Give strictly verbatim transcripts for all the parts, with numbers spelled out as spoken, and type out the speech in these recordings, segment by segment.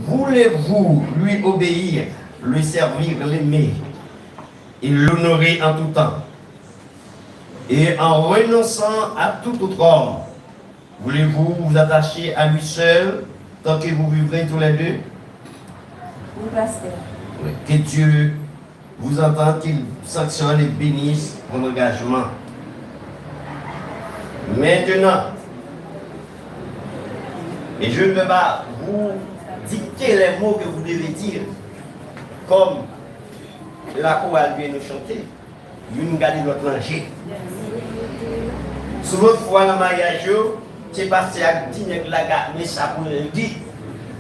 Voulez-vous lui obéir, le servir, l'aimer et l'honorer en tout temps, et en renonçant à tout autre homme, voulez-vous vous attacher à lui seul tant que vous vivrez tous les deux? Oui, pasteur. Oui. Que Dieu vous entende, qu'il sanctionne et bénisse vos engagements. Maintenant, et je ne vais pas vous dicter les mots que vous devez dire, comme la chorale vient nous chanter, youn gade lòt nan je. Sou lòt fwa nan maryaj yo, se pastè a k di nèg la, gad, men sa pou l di.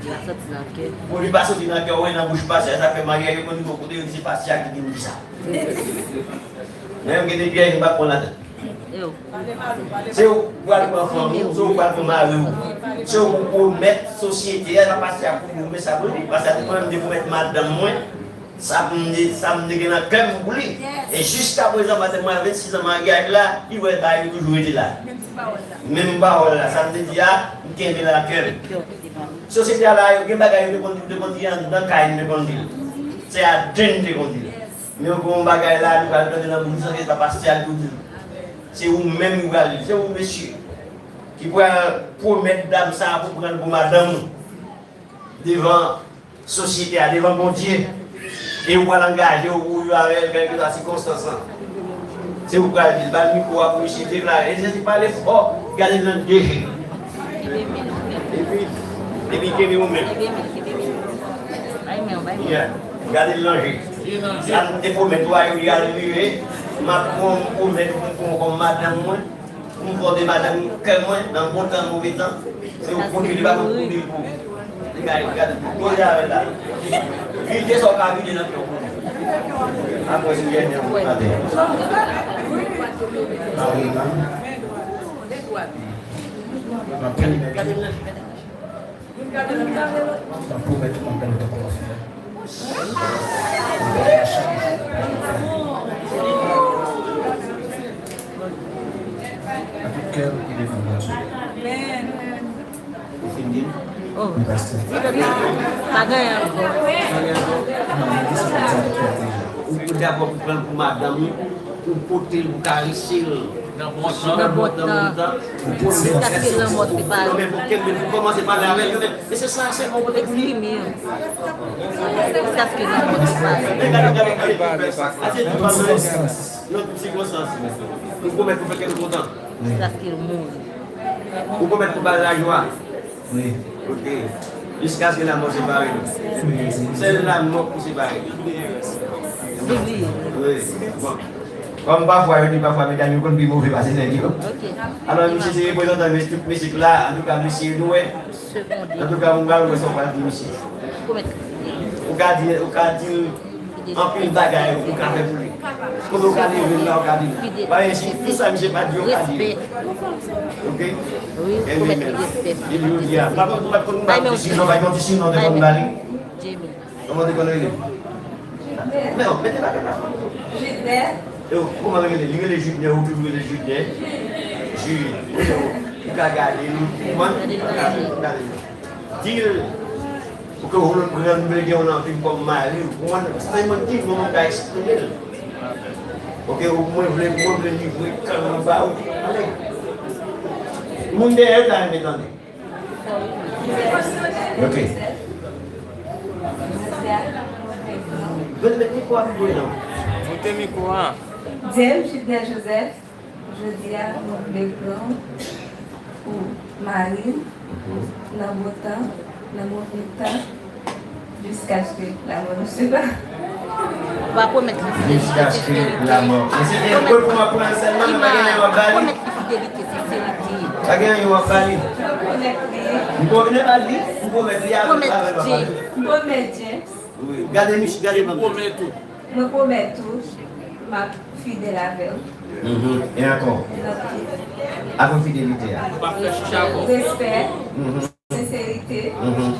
Sa soti nan kè. Pou li pa soti nan kè, wè nan bouch pastè a, sa fè maryaj yo konn rive yon kote yo di se pastè a ki vin di sa. Men yo gen de pyèj nou pa pran ladan. Se ou k pral pran fanmi w, se ou k pral pran mari w. Se ou k pwomèt sosyete a, sa pastè a pou pwomèt sa pou li. Pastè a te pwomèt, m te pwomèt madanm mwen, sa m te, sa m te gen nan kè m pou li. E jiskaprezan, madanm mwen a vennsis an maryaj la, li wè bagay yo toujou rete la. Menm pawòl la, sa m te di a, m kenbe l nan kè m. Sosyete a la, yo gen bagay yo te konn di, yo te konn di anndan kay, m te konn di l. Se adan n te konn di l. Men yo gen yon bagay la, nou pral tande nan bouch, se pa pastè a ki pou di l. Se ou menm ki pral di l. Se ou, mesye, ki pral pwomèt dam sa a pou pran l pou madanm ou devan sosyete a, devan Bondye. E ou pral angaje w pou w viv avè l, kèlkeswa sikonstans lan. Se ou k pral di l, ba l mikwo a pou misye deklare. E Jezi pale fò, gade l nan de je. Epi, epi kenbe ou menm. Yeah. Gade l nan je. Sa m te pwomèt ou a, yo, li al rive. M ap pran, m pwomèt ou pou m pran w kòm madanm mwen. Pou m fè w de madanm kè mwen, nan bon tan, move tan. Se ou k pou li, li pa konn pou li pou. Li ka, li ka koze avè l la. Vide sa w ka vide nan kè w pou li. Apre, se dènye pou maten. Amen. M ap pwomèt ou m ap bèl otan kòman fè. M ap bèl otan kòman fè. A tout kè m, e devan Bondye. Ou fin di l? Oh. Wi, pastè. Pa genyen ankò. Pa genyen ankò? Non, mwen di sa konsa, m te fè deja. Ou, ou dakò pou pran l pou madanm ou, pou pote l, pou karese l. Nan bon tan. Nan bon tan. Pou pote l. Jiskaske lanmò separe. Non, men pou kenbe, pou kòmanse pale avè l, men, men se sa, se bon kote pou li. Eksprime. Jiskaske lanmò separe. Men gade, gade, gade, gade. Ase di pa nan lòt sikonstans. Ou pwomèt pou fè kè l kontan. Jiskaske l mouri. Ou pwomèt pou ba l lajwa. Wi. Ok. Jiskaske lanmò separe nou. Wi, wi. Sèl lanmò pou separe nou. Biblik. Wi. Bon. Kòm pafwa, yo di pafwa medam yo konn pi move pase nèg yo. Ok. Alò, misye se reprezantan tout mesye la, antouka, misye dwèt. Antouka, mwen pral wè sa w pral di misye. Ou ka di, ou ka di anpil bagay ou ka fè pou li. Kote ou ka leve la, ou ka di. Bagay si tout sa misye pa di, ou ka di. Ok? Wi, pwomèt li respè. Depi jodi a, m pa konn, m pa konn, m pa konn si non, pa yon ti si non te konn ba li. Jamie. Kòman te konn rele? Men non, mete bagay la. Judnè. Yo, kòman l rele? Li rele Judnè, ou toujou rele Judnè? Ju-, ou ka gade l, ou konprann? Gade l. Di l, pou ke ou rann, rann, gen yon anvi kòm mari, ou konprann? Sa vle di non, ou ka eksprime l. Ok, ou mwen vle, mwen vle livre kè mwen ba ou. Ale. Moun dèyè yo ta renmen tande. Ok. Vin met mikwo a pi pre non. Moute mikwo a. James Judnè Joseph, jodi a, nou vle pran pou mari m, nan bon tan, nan move tan, jiskaske lanmò nou separe. Ou pa pwomèt li fidèlite. Jiskaske lanmò. Men se de pwen pou m ap pran sèlman, men pa gen anyen w ap ba li. Pwomèt li fidelite, senserite. Pa gen anyen w ap ba li. M pwomèt li. M pwomèt li, m pwomèt li avè, avè l w ap ba li. M pwomèt James. Wi. Gade Mich, gade manman. M pwomèt ou. Mwen pwomèt ou, m ap fidèl avè w. Mhm. E ankò? Nan tout. Avè fidelite a. Ou pa fè chicha ankò. Respè. Mhm. Senserite. Mhm.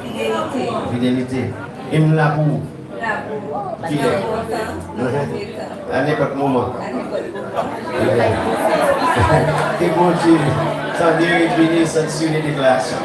Fidelite. Fidelite. E m la pou ou. M la pou ou. Fidèl. Nan bon tan, nan move tan. A nenpòt moman. A nenpòt moman. Ke Bondye, Sandye, beni, sanksyone deklarasyon.